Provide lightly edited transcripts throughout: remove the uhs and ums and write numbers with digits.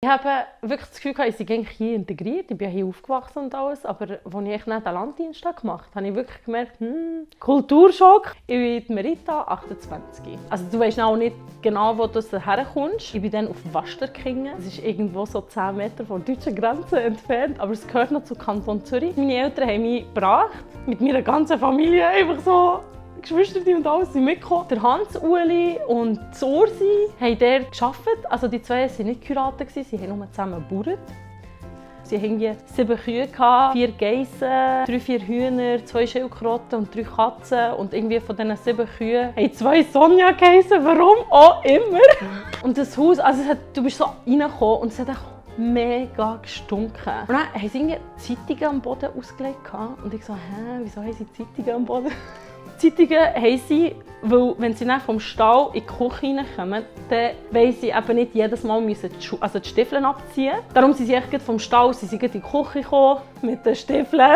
habe wirklich das Gefühl, ich bin hier integriert, ich bin hier aufgewachsen und alles, aber als ich den Landdienst gemacht habe, habe ich wirklich gemerkt, Kulturschock. Ich bin Merita, 28. Also du weißt auch nicht genau, wo du herkommst. Ich bin dann auf Wasterkingen. Das ist irgendwo so 10 Meter von der deutschen Grenze entfernt, aber es gehört noch zu Kanton Zürich. Meine Eltern haben mich gebracht, mit meiner ganzen Familie, einfach so Geschwister und alles sind mitgekommen. Der Hans, Uli und Ursi haben dort gearbeitet. Also die zwei waren nicht Kuraten, sie haben nur zusammen gebaut. Sie hatten 7 Kühe, 4 Geissen, 3-4 Hühner, 2 Schildkröten und 3 Katzen. Und irgendwie von diesen 7 Kühen haben 2 Sonja geheissen, warum auch immer. Und das Haus, also du bist so reingekommen und es hat mega gestunken. Und dann haben sie irgendwie Zeitungen am Boden ausgelegt. Und ich so, wieso haben sie Zeitungen am Boden? Zeitungen haben sie, weil wenn sie dann vom Stall in die Küche reinkommen, dann wollen sie eben nicht jedes Mal die Stiefel abziehen. Darum sind sie echt vom Stall in die Küche gekommen mit den Stiefeln.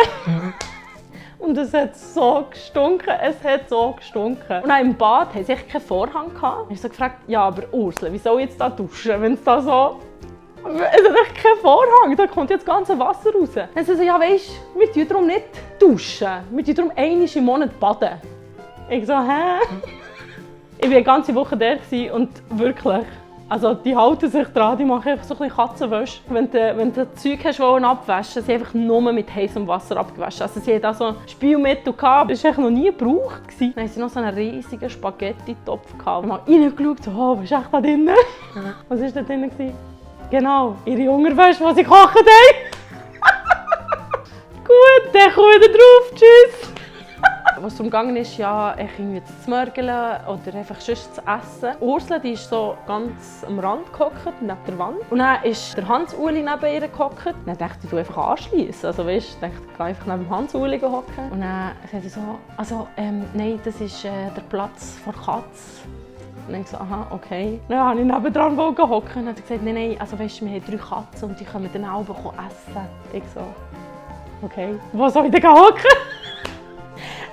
Und es hat so gestunken, Und dann im Bad hatten sie echt keinen Vorhang. Ich habe so gefragt, ja, aber Ursula, wie soll ich jetzt da duschen, wenn es da so... Es hat echt keinen Vorhang, da kommt jetzt das ganze Wasser raus. Dann sagen sie, ja weisst, wir tun darum nicht duschen, wir tun darum einmal im Monat baden. Ich so, hä? Ich war eine ganze Woche da und wirklich, also die halten sich dran, die machen einfach so ein bisschen Katzenwäsche. Wenn du Zeug hast, abwaschen, sie einfach nur mit heißem Wasser abgewaschen. Also sie hatten auch so ein Spielmittel gehabt, das war noch nie gebraucht. Dann hatten sie noch so einen riesigen Spaghetti-Topf gehabt. Ich habe mal reingeschaut, so, oh, was ist echt da drin? Was war da drin? Genau, ihre Unterwäsche, die sie gekocht haben. Gut, dann komme ich wieder drauf. Tschüss. Was darum ging, ist ja irgendwie zu mörgeln oder einfach sonst zu essen. Ursula, die ist so ganz am Rand gehockt, neben der Wand. Und dann ist der Hans-Uli neben ihr gehockt. Dann dachte ich, du einfach anschliessen. Also weißt, ich dachte, ich gehe einfach neben dem Hans-Uli hocken. Und dann sagte sie so, also nein, das ist der Platz vor Katze. Und dann so, aha, okay. Dann habe ich nebendran hocken und habe gesagt, nein, also weißt, wir haben 3 Katzen und die können dann auch essen. Ich so, okay, wo soll ich denn hocken?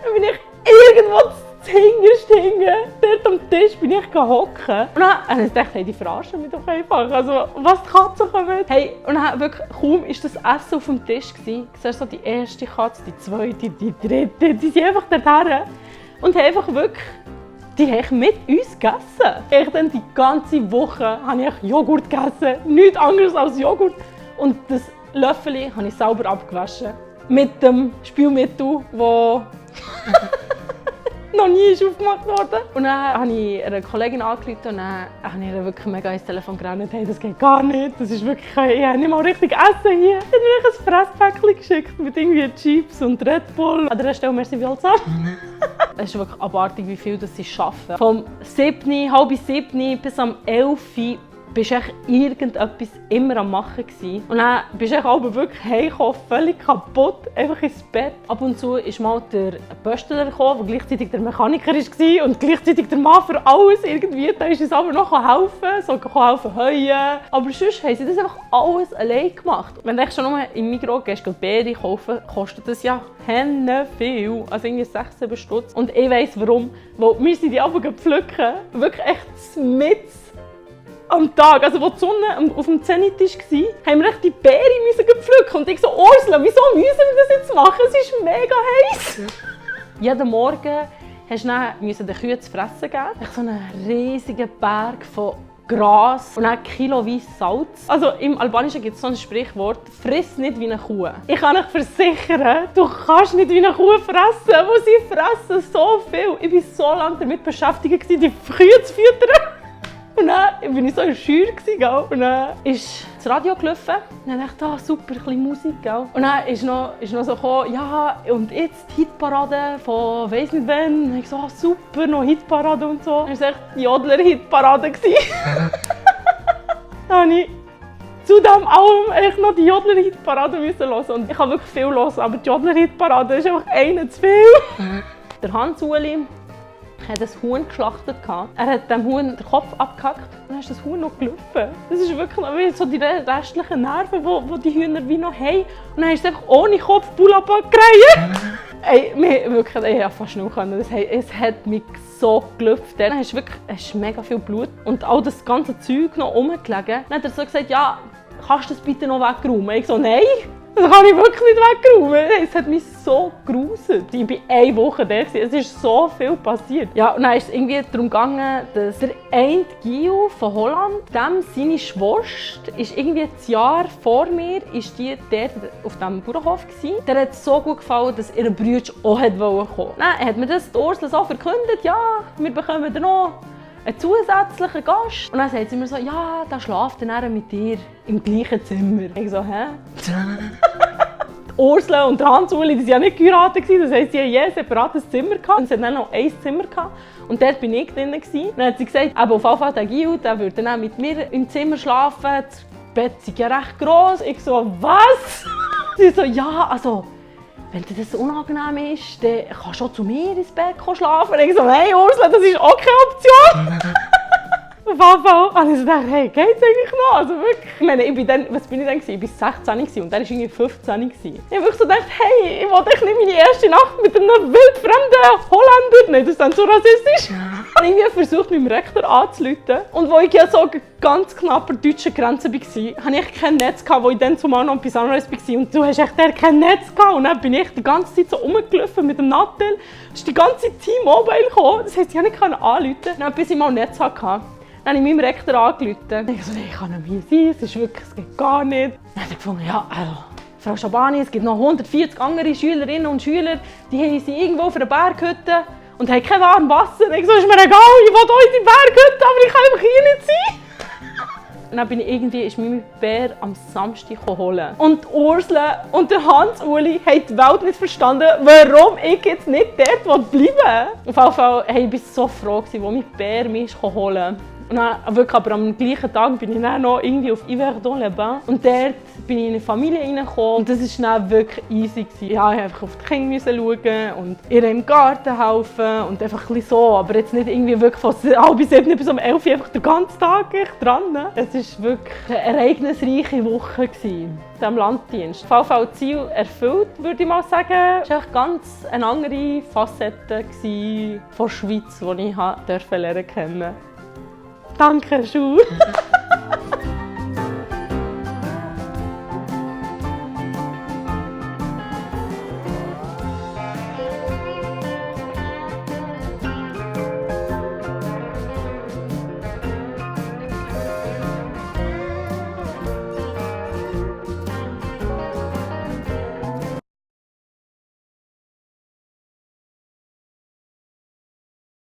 Dann bin ich irgendwo hinten, dort am Tisch bin ich hocken. Und dann habe ich gedacht, hey, die verarschen mich doch einfach. Also, was die Katzen kommen. Hey, und dann wirklich, kaum war das Essen auf dem Tisch. Du siehst so die erste Katze, die zweite, die dritte, die sind einfach dorthin. Und haben einfach wirklich, die haben mit uns gegessen. Ich dann die ganze Woche habe ich Joghurt gegessen, nichts anderes als Joghurt. Und das Löffel habe ich sauber abgewaschen. Mit dem Spülmittel, das noch nie aufgemacht wurde. Und dann habe ich einer Kollegin angerufen und dann habe ich ihr wirklich mega ins Telefon gerannt. Hey, das geht gar nicht, das ist wirklich, ich habe nicht mal richtig Essen hier. Ich habe mir ein Fresspäckchen geschickt mit irgendwie Chips und Red Bull. An der Stelle, merci vielmals. Es ist wirklich abartig, wie viel sie arbeiten. Vom 7:30 bis am 11 bist du irgendetwas immer am Machen gewesen. Und dann bist du auch wirklich heimgekommen, völlig kaputt, einfach ins Bett. Ab und zu ist mal der Böstler gekommen, der gleichzeitig der Mechaniker war und gleichzeitig der Mann für alles irgendwie. Da ist es aber noch helfen, so helfen heuen. Aber sonst haben sie das einfach alles allein gemacht. Wenn du schon nur im Migros gehst, Beeren kaufen, kostet das ja viel. Also irgendwie 6-7 Stutz. Und ich weiss warum. Weil wir sind die anfangen zu pflücken. Wirklich echt mitten am Tag, also als die Sonne auf dem Zenittisch war, haben wir echt die Beeren gepflückt. Und ich so, Ursula, wieso müssen wir das jetzt machen? Es ist mega heiß. Jeden Morgen musst du den Kühen zu fressen geben. Echt so einen riesigen Berg von Gras und dann kiloweise Salz. Also im Albanischen gibt es so ein Sprichwort, friss nicht wie eine Kuh. Ich kann euch versichern, du kannst nicht wie eine Kuh fressen, wo sie fressen so viel. Ich war so lange damit beschäftigt, die Kühe zu füttern. Und dann war ich so in der Scheuer und dann ist das Radio gelaufen. Und dann dachte ich, super, ein bisschen Musik. Und dann ist noch so gekommen, ja, und jetzt die Hitparade von weiss nicht wann. Und ich so, super, noch Hitparade und so. Dann war es echt die Jodler-Hitparade. Dann musste ich zu dem allem echt noch die Jodler-Hitparade hören. Und ich habe wirklich viel hören, aber die Jodler-Hitparade ist einfach eine zu viel. Der Hans-Uli hat ein Huhn geschlachtet. Er hat dem Huhn den Kopf abgehackt und dann ist das Huhn noch gelaufen. Das ist wirklich wie so die restlichen Nerven, die die Hühner wie noch haben. Und dann ist es einfach ohne Kopf Bullabak gereiht. Ich habe fast nicht können. Es hat mich so gelüpft. Dann ist wirklich mega viel Blut und all das ganze Zeug noch rumgelegen. Dann hat er so gesagt, ja, kannst du das bitte noch wegräumen? Ich so, nein, das kann ich wirklich nicht wegräumen. Es hat mich so gruselt. Ich war 1 Woche da, es ist so viel passiert. Ja, und dann ist es irgendwie darum gegangen, dass der eine Gio von Holland, dem seine Schwester, ist irgendwie ein Jahr vor mir, ist die dort auf diesem Bauernhof gewesen. Der hat es so gut gefallen, dass ihr Bruder auch kommen wollte. Dann hat mir das die Ursula so verkündet, ja, wir bekommen dann noch einen zusätzlichen Gast. Und dann sagt sie mir so, ja, der schläft dann mit dir im gleichen Zimmer. Ich so, hä? Ursula und Hans-Uli, die waren ja nicht geheiratet, das heisst, sie hatten je ein separates Zimmer gehabt. Und sie hatten dann noch ein Zimmer gehabt. Und dort war ich drin. Dann hat sie gesagt, aber auf jeden Fall der Gil, der würde dann mit mir im Zimmer schlafen. Das Bett ist ja recht gross. Ich so, was? Sie so, ja, also, wenn dir das unangenehm ist, dann kannst du auch zu mir ins Bett schlafen. Ich so, hey Ursula, das ist auch keine Option. Auf jeden Fall habe ich so gedacht, hey, geht's eigentlich noch? Also wirklich, ich meine, was bin ich dann? Ich war 16 und dann war ich irgendwie 15. Ich habe wirklich so gedacht, hey, ich will echt nicht meine erste Nacht mit einem wildfremden Holländer. Nein, das ist dann so rassistisch. Ich habe irgendwie versucht, meinem Rektor anzurufen. Und wo ich ja so ganz knapp an der deutschen Grenze war, hatte ich kein Netz, wo ich dann zumal noch bei Sunrise war. Und du hast echt kein Netz gehabt. Und dann bin ich die ganze Zeit so rumgelaufen mit dem Nattel. Es ist die ganze Zeit T-Mobile gekommen. Das heisst, ich konnte nicht anrufen. Dann, bis ich mal ein Netz hatte. Dann habe ich meinem Rektor angerufen. Ich so, ich kann nicht mehr sein, es geht gar nicht. Dann habe ich gefunden, ja, also, Frau Schabani, es gibt noch 140 andere Schülerinnen und Schüler, die sind irgendwo auf einer Berghütte und haben kein warmes Wasser. Ich so, ist mir egal, ich will auch in die Berghütte, aber ich kann einfach hier nicht sein. Und dann ist mein Bär am Samstag holen. Und Ursula und der Hans-Uli haben die Welt nicht verstanden, warum ich jetzt nicht dort bleiben will. Auf jeden Fall war ich so froh, als mein Bär mich holen konnte. Und dann, wirklich, aber am gleichen Tag bin ich dann noch irgendwie auf Yverdon-les-Bains. Und dort bin ich in eine Familie reingekommen. Und das war dann wirklich easy. Ja, ich musste einfach auf die Kinder schauen und ihr im Garten helfen. Und einfach ein bisschen so. Aber jetzt nicht irgendwie wirklich von 6:30 bis um 11 Uhr einfach den ganzen Tag dran. Es war wirklich eine ereignisreiche Woche in diesem Landdienst. Auf jeden Fall Ziel erfüllt, würde ich mal sagen. Es war ganz eine andere Facette von der Schweiz, die ich lernen durfte. Danke, Schuh.